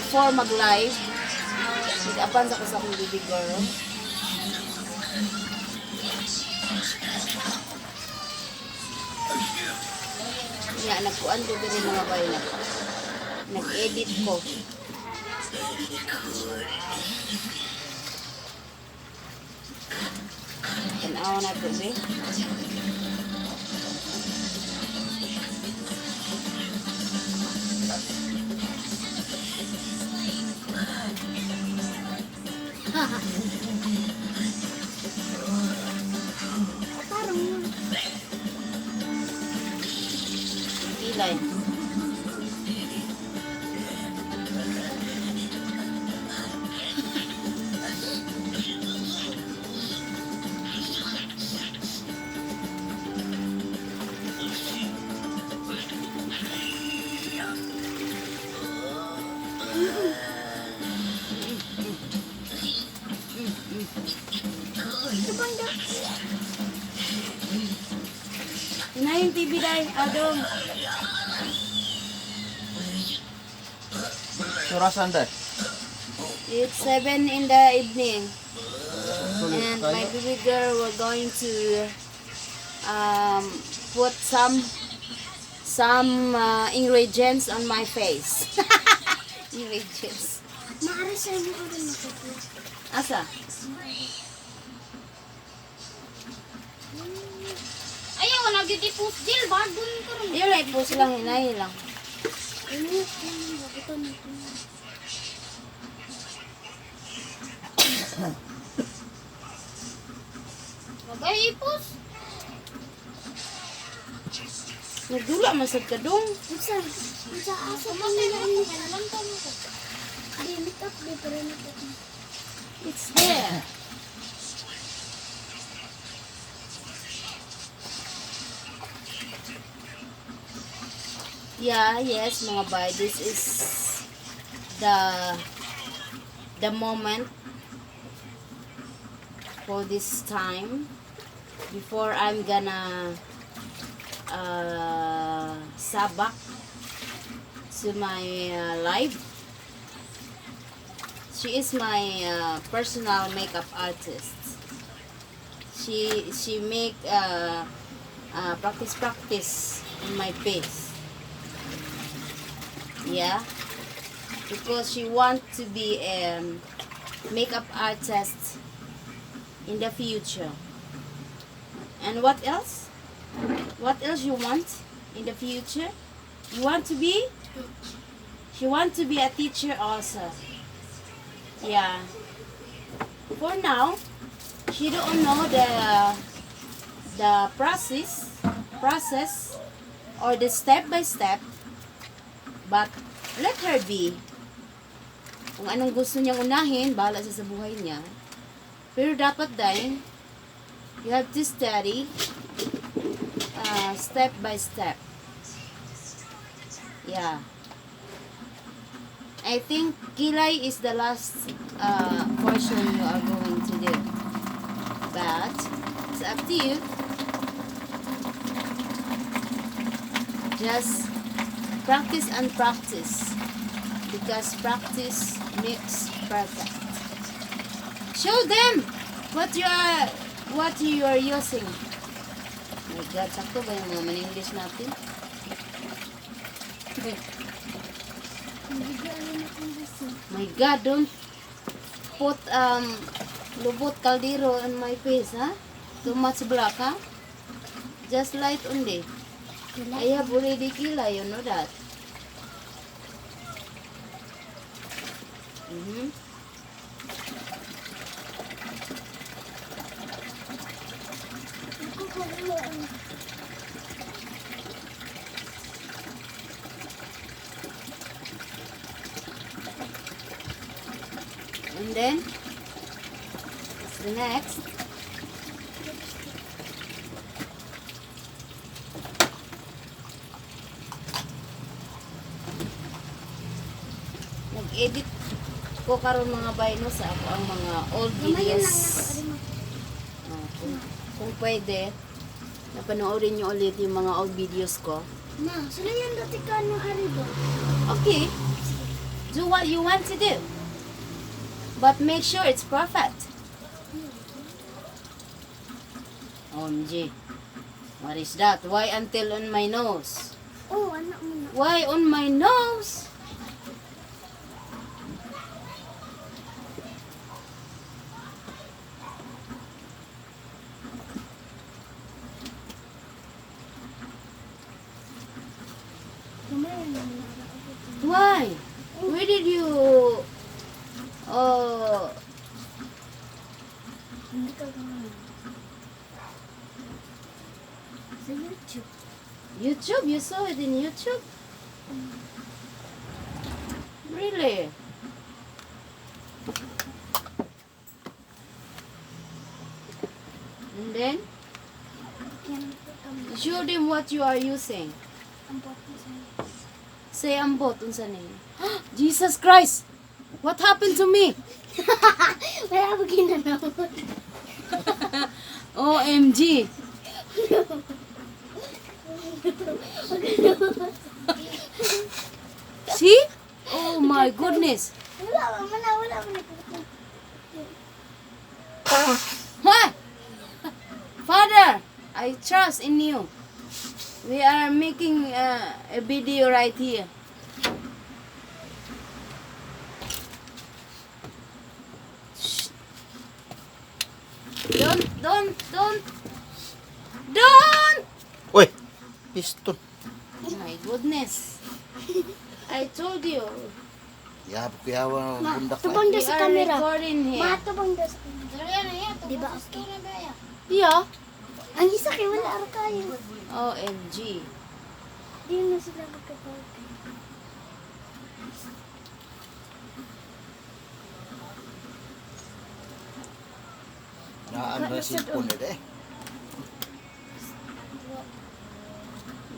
Before mag-live, nag-advance ako sa akong baby girl. Nga, nagkuan ko diri, mga bay, nag-edit ko. Tanawa na to, be. Parang Kilay. Ito banda. Ina yung TV dai, Adong. Surasan dai. It's 7 in the evening. Sulit And my tayo. baby girl, we're going to put some ingredients on my face. Ingredients. Maara sa imo oron na ko. Asa? Ayaw na gyud i-post deal bagon ko ron. Yun lang, i-post lang, hinay lang. Ano yung ito nito. Wag i-post. Nagdula man sad ka dong. Unsa? Unsa asa man nila ni lang ko. Di make up di pero make up. It's there. Yeah, yes, mga bay. This is the moment for this time before I'm gonna sabak to my live. She is my personal makeup artist. She make practice practice in my face. Yeah, because she want to be a makeup artist in the future. And what else? What else you want in the future? You want to be? She want to be a teacher also. Yeah. For now, she don't know the process or the step by step. But let her be. Kung anong gusto niyang unahin, bahala siya sa buhay niya. Pero dapat dahil, you have to study step by step. Yeah. I think kilay is the last portion you are going to do. But it's up to you. Just practice and practice. Because practice makes perfect. Show them what you are using. My God, sakto ba yung mga English natin? My God, don't put lubot kaldero on my face, huh? Too much black, huh? Just light only. I have already kilay, you know that. And then, what's the next? Nag-edit ko karon, mga bayno, sa ako ang mga old Gamayan videos. lang na ako. Oh, kung pwede, napanoorin niyo ulit yung mga old videos ko. Ma, sulayan dati ka no ari ba? Okay. Do what you want to do. But make sure it's perfect. OMG. What is that? Why until on my nose? Oh, anak mo na. Why on my nose? Mamaya na na. Why? Where did you Hindi ka gawin. Sa YouTube. YouTube? You saw it in YouTube? Really? And then Yan kami. show them what you are using. Ang bot mo sa Say ambot unsa ni? Jesus Christ! What happened to me? Wala ba ginanawon? OMG. See? Oh my goodness. Wala ba? Wala, wala ba nagpupunta? What? Father, I trust in you. We are making a video right here. Shh. Don't, don't, don't, don't! Uy! Piston. My goodness. I told you. Yabok kuyawa Ma, bundak tubang We daw sa are camera. recording Ma, here. tubang daw sa camera. Di ba okay? Yeah. Ang isa kay wala ara kayo. OMG. Di na sila magkabagay. Naan na cellphone eh.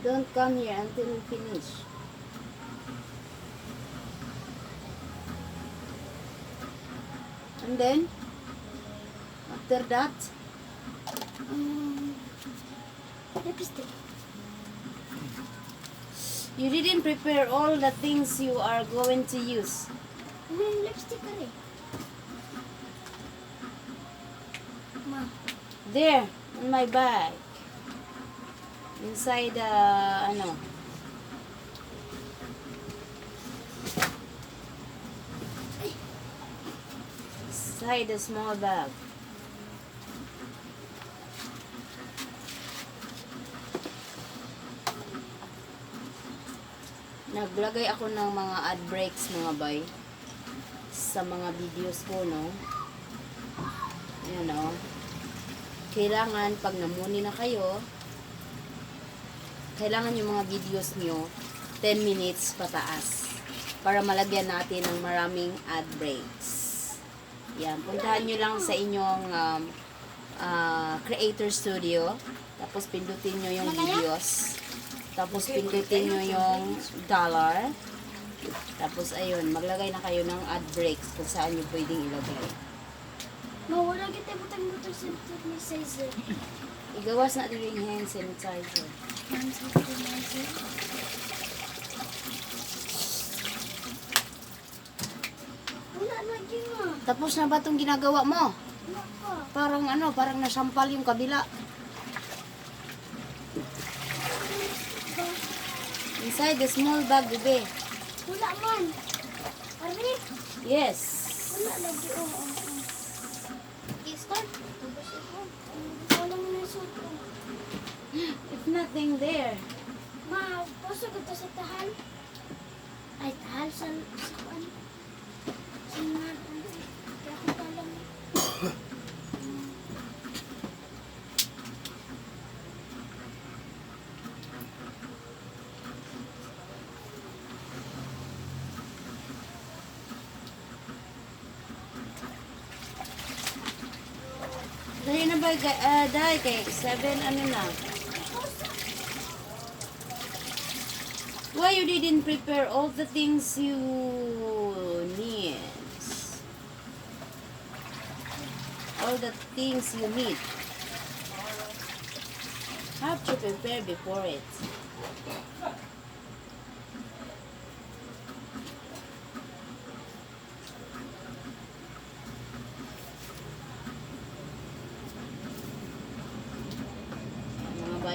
Don't come here until we finish. And then, after that, Lipstick. you didn't prepare all the things you are going to use. Ano yung lipstick ka rin? Ma, There, in my bag. Inside the, ano. Inside the small bag. Naglagay ako ng mga ad breaks, mga bay, sa mga videos ko, no? Ayan, no? Kailangan pag namuni na kayo, kailangan yung mga videos nyo 10 minutes pataas para malagyan natin ng maraming ad breaks. Yan, puntahan nyo lang sa inyong creator studio. Tapos pindutin nyo yung videos. Tapos pindutin nyo yung dollar. Tapos ayun, maglagay na kayo ng ad breaks kung saan nyo pwedeng ilagay. Ma, wala kita butang-butang sanitizer. Igawas na din yung hand sanitizer. Hand sanitizer. Wala na yun, ma. Tapos na ba itong ginagawa mo? Wala pa. Parang ano, parang nasampal yung kabila. Inside the small bag, bebe. Wala man. Ari, Yes. wala lagi. Oo, oo, oo. I-start. Wala mo na yung suot ko. If nothing there. Ma, puso ko to sa tahal. Ay, tahal sa kuan. Sa mga, kaya ko talang. Dahil na ba, dahil kay 7 ano na. Why you didn't prepare all the things you need? All the things you need. Have to prepare before it.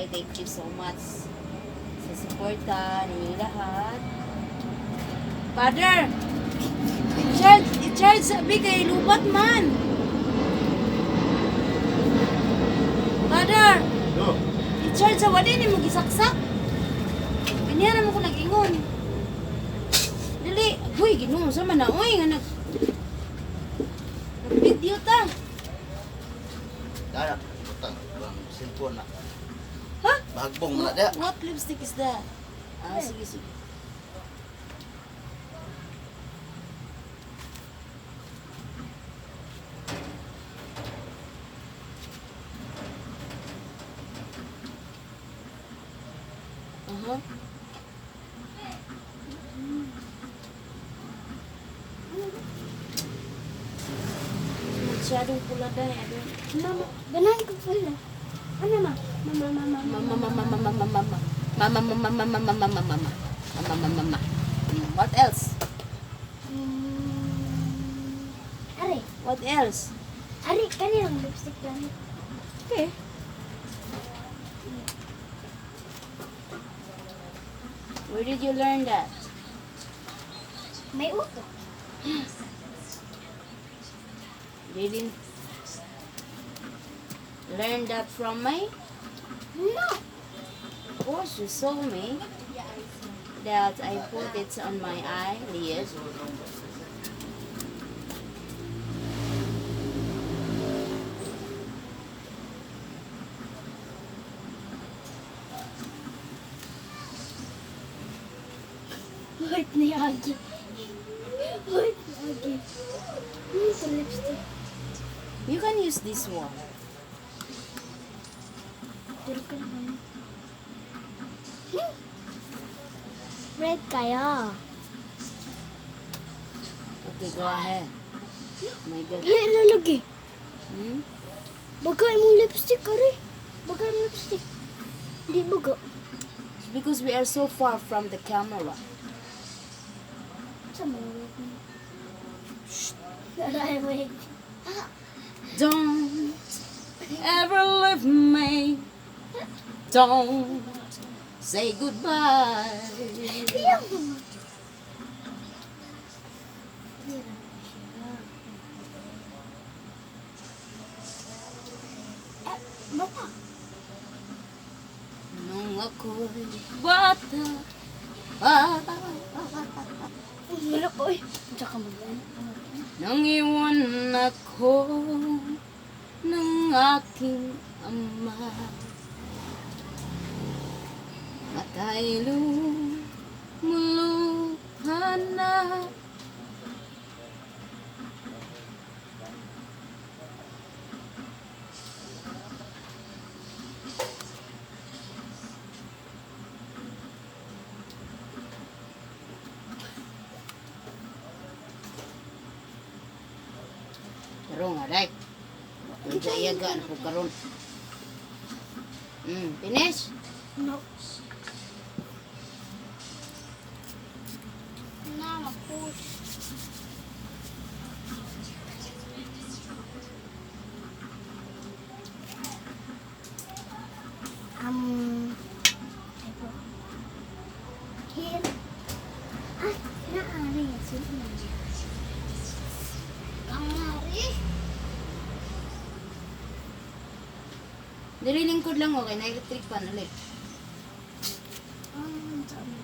Okay, thank you so much sa suporta ninyong lahat. Father, i-charge, i-charge sabi kay lubat man. Father, Go. i-charge sa wala ni mo gisaksak. Ganyan naman ko nag-ingon. Dali, agoy, Ginoo sa man na oy nga nag video ta. Dara, butang ang cellphone na. Ha? Bagbong na dia. What lipstick is that? Ah, sige, sige. Uh-huh. Masyadong pula dahil. Ano? Mama, ganahan ko pala. Ano ma? Mama, mama, mama. Mama, mama, mama, mama, mama. Mama, mama, mama, mama, mama, mama. Mama, mama, mama. What else? Ari, What else? ari, kaninang lipstick lang. Okay. Where did you learn that? May uto. Didn't learn that from me? No. Of course, you saw me that I put it on my eyelid. Wait ni Agi. Wait ni Agi. Ano sa lipstick? You can use this one. Pero ka naman. Red kayo. Okay, go ahead. Oh my God. Ay, lalagi. Hmm? Baga imong lipstick, ari. Baga imong lipstick. Di baga. It's because we are so far from the camera. Sa mga wait mo. Aray, wait. Don't ever leave me. Don't say goodbye. Kaya mo. Tira siya. Eh, bata. Nung ako'y bata pa, Wala po eh. Tsaka mag-ano. nang iwan ako ng aking ama. Matay lumuluha na. Tarong aray. Medyo iyaga na po karon. Finish? No. Na, mag-push. Ay po. Here. Ah, naari. Sige. Kangari. Dili lingkod lang okay, na electric pan ulit. Saan mo?